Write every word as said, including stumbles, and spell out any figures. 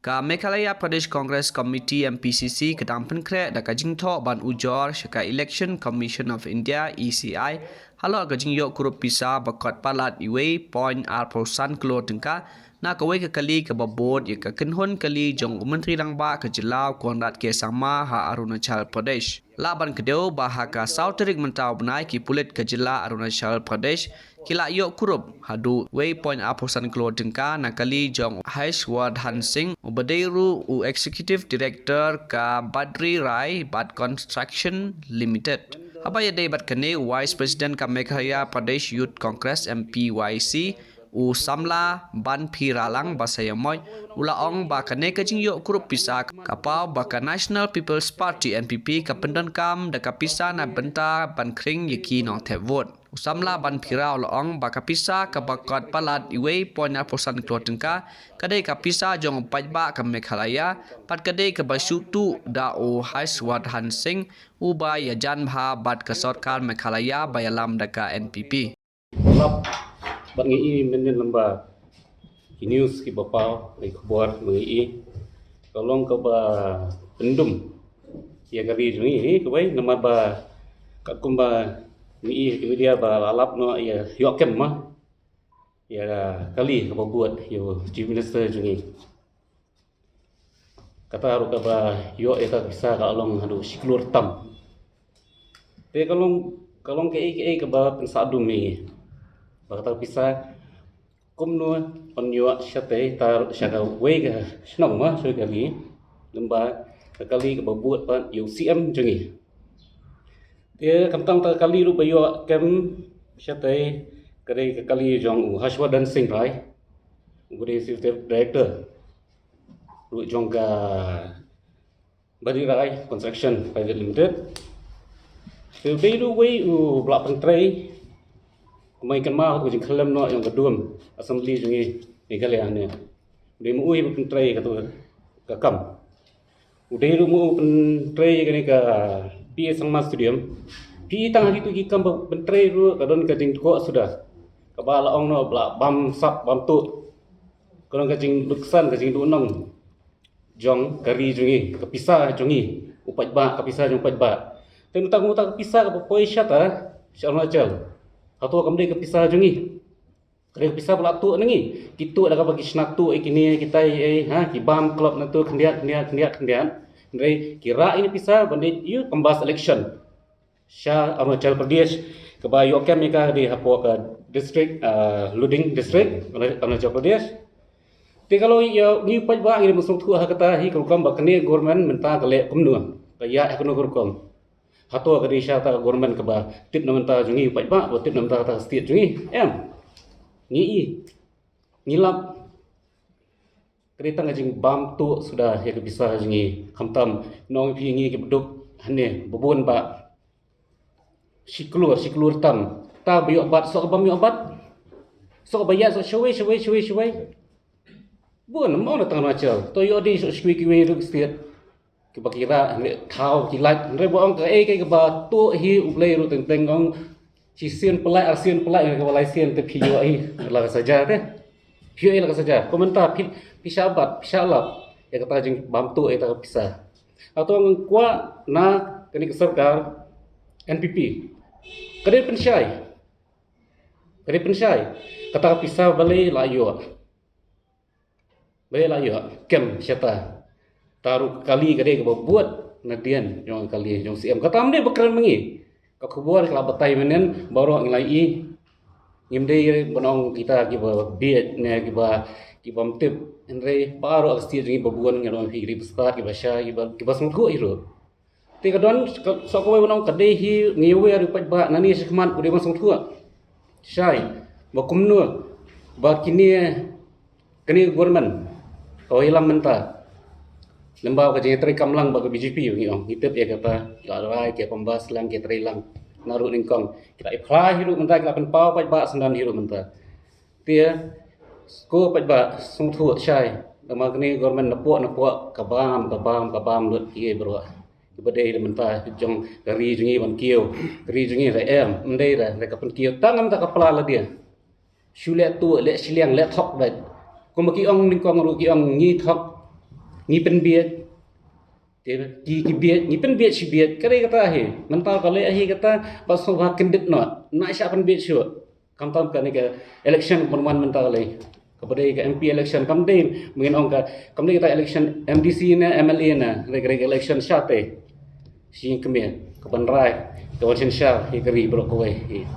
Ka Meghalaya Pradesh Congress Committee, M P C C, ka dang pynkhreh da ka jingthoh ban ujor sha ka Election Commission of India, E C I, halor ka jingïoh kurup pisa ba kot palat iwei point arphew san klur tyngka na kawei ka kali kaba bud ïa ka kynhun kali jong u Myntri Rangbah ka jylla, u Conrad K Sangma, ha Arunachal Pradesh. Lah ban kdew ba ha ka saw tarik mynta u bnai, ki pulit ka jylla Arunachal Pradesh ki la ïoh kurup haduh wei point arphew san klur tyngka na kali jong u Harshvardhan Singh, uba dei ruh u Executive Director ka Badri Rai bad Construction Limited. Haba ïadei bad kane, u Vice President ka Meghalaya Pradesh Youth Congress, M P Y C, u Samla Banphiralang Basaiawmoit, u la ong ba kane ka jingïoh kurup pisa ka paw ba ka National People's Party, N P P, ka pyndonkam da ka pisa na bynta ban khring ïa ki nongthep vote. U Samla Banphira u la ong ba ka pisa kaba kot palat iwei point arphew san klur tyngka ka dei ka pisa jong u paidbah ka Meghalaya, bad ka dei kaba shu tuh da u Harshvardhan Singh, uba ïajan bha bad ka sorkar Meghalaya ba ïalam da ka N P P. Lap bad ngi i mynnin lamba ki news kiba paw, ki khubor ba ngi i, ka long kaba pyndum ïa ka ri jong ngi hi kawei, namar ba katkum ba ngi i ki media ba la lap noh ïa, ïoh kem ma ïa kali kaba bud ïa u Chief Minister jong ngi. Kata ruh kaba ïoh ïa ka pisa ka long haduh shi klur tam. Te ka long, ka long kaei kaei kaba pynsah dum ïa ngi ba kata ka pisa kumno pynïoh shatei, ta sha kawei ka shnong ma sha kali, lymba ka kali kaba bud pat ïa u C M jong ngi. Te khamtam ta kali ruh ba ïoh kem shatei ka dei ka kali jong u Harshvardhan Singh Rai, uba dei Executive Director ruh jong ka Badri Rai Construction Private Limited. Te u dei ruh uwei uba la pyntrei, kumba ngi kynmaw, ka jingkhyllem noh jong ka dum Assembly jong ngi Meghalaya ne. U dei ma u uba pyntrei kato ka kam. U dei ruh ma u pyntrei kane ka P A Sangma Stadium. Phi i tang ha kito ki kam ba pyntrei ruh ka don ka jingdkoh suda, kaba la ong noh ba la bam sap bam tuh. Ka don ka jingluksan, ka jingduhnong jong ka ri jong ngi, ka pisa jong ngi u paidbah, ka pisa jong u paidbah. Te mynta kumta ka pisa kaba poi shata sha Arunachal, hato kam dei ka pisa jong ngi? Ka dei ka pisa ba la tuh na ngi. Ki tuh da kaba ki shna tuh ïa kine kitai, eh, ha, ki bam klop na tuh khyndiat khyndiat khyndiat khyndiat. Hynrei ki rah ïa kine pisa ban leit ïa u canvass election sha Arunachal Pradesh, kaba ïoh kem ïa ka dei hapoh ka district, ah, Luading District, Arunachal Pradesh. Te ka long ïa ngi paidbah ngi dei ban sngewthuh ha kata hi, ka rukom ba kane government mynta ka leh kumno, ka ïaid ha kano ka rukom. Hato ka dei sha kata ka government kaba tip na bynta jong ngi paidbah, ba tip na bynta kata ka state jong ngi? Em. Ngi i, ngi lap. Ka dei tang ka jingbam tuh suda ïa ka pisa jong ngi. Khamtam, nong phi ngi kiba duk hangne ba bun ba shi klur, shi klur tam. Ta ba ïoh bat, soh ka bym ïoh bat. Soh ba ïaid, soh shawei shawei shawei shawei. Bun, mo na tang Arunachal. To ïoh dei soh shawei kiwei ruh state. Kiba ki rah, hynrei thaw ki lait, hynrei ba ong kaei kaei kaba tuh hi U Blei ruh teng teng ong. Shisien pynlait, arsien pynlait, hynrei kaba laisien te phi ïoh hi la ka saja te. Phi ïoh hi la ka saja. Ko mynta phi, phi shah bat, phi shah lap ïa kata ka jingbam tuh ïa kata ka pisa. Hato ngan kwah na kane ka sorkar N P P, ka dei pynshai. Ka dei pynshai. Kata ka pisa balei la ïoh? Balei la ïoh kem shata? Ta ruh ka kali ka dei kaba bud nadien jong ka kali jong C M. Kata ym dei ba kren ma ngi. Ka khubor ka la batai mynnin, baroh ngi la i. Ngim dei ban ong kita kiba bieit ne kiba, kiba ym tip. Hynrei baroh ka state jong ngi ba bun, ngi ong phi, kiba stad, kiba shai, kiba, kiba sngewthuh hi ruh. Te ka don, ka, soh kawei ban ong ka dei hi, ngi ïawer ïa u paidbah nangne shakhmat u dei ban sngewthuh shai ba kumno ba kine, kane ka government ka ïalam mynta. Lem bad ka jingïatrei kam lang bad ka B J P, ngi ong, ngi tip ïa kata, ki la rai, ki la pynbas lang, ki ïatrei lang. Na ruh nyngkong ki la ïa phla hi ruh mynta, ki la pynpaw paidbah syndon hi ruh mynta. Te ko paidbah sngewthuh shai, namar kane government napoh napoh ka bam, ka bam, ka bam lut ïa baroh. Kiba dei da mynta jong ka ri jong ngi ban kiew, ka ri jong ngi da em, ym dei da, da ka pynkiew tang mynta ka pla lade. Shu leh tuh, leh shiliang, leh thok bad. Kumba ki ong nyngkong ruh ki ong ngi thok. Ngi pynbieit. Te ki ki bieit, ngi pynbieit shi bieit. Ka dei kata hi. Mynta ka leh hi kata, ba sngewbha kyndit noh. Na sha pynbieit shuh. Khamtam kane ka election ka ban wan mynta ka lei. Kaba dei ka M P election kam dei, mynta ong ka, kam dei kata election M D C ne M L A ne, dei ka election sha te. Shi kmie, ka ban rai, ka wan synshar, hi ka ri baroh kawei.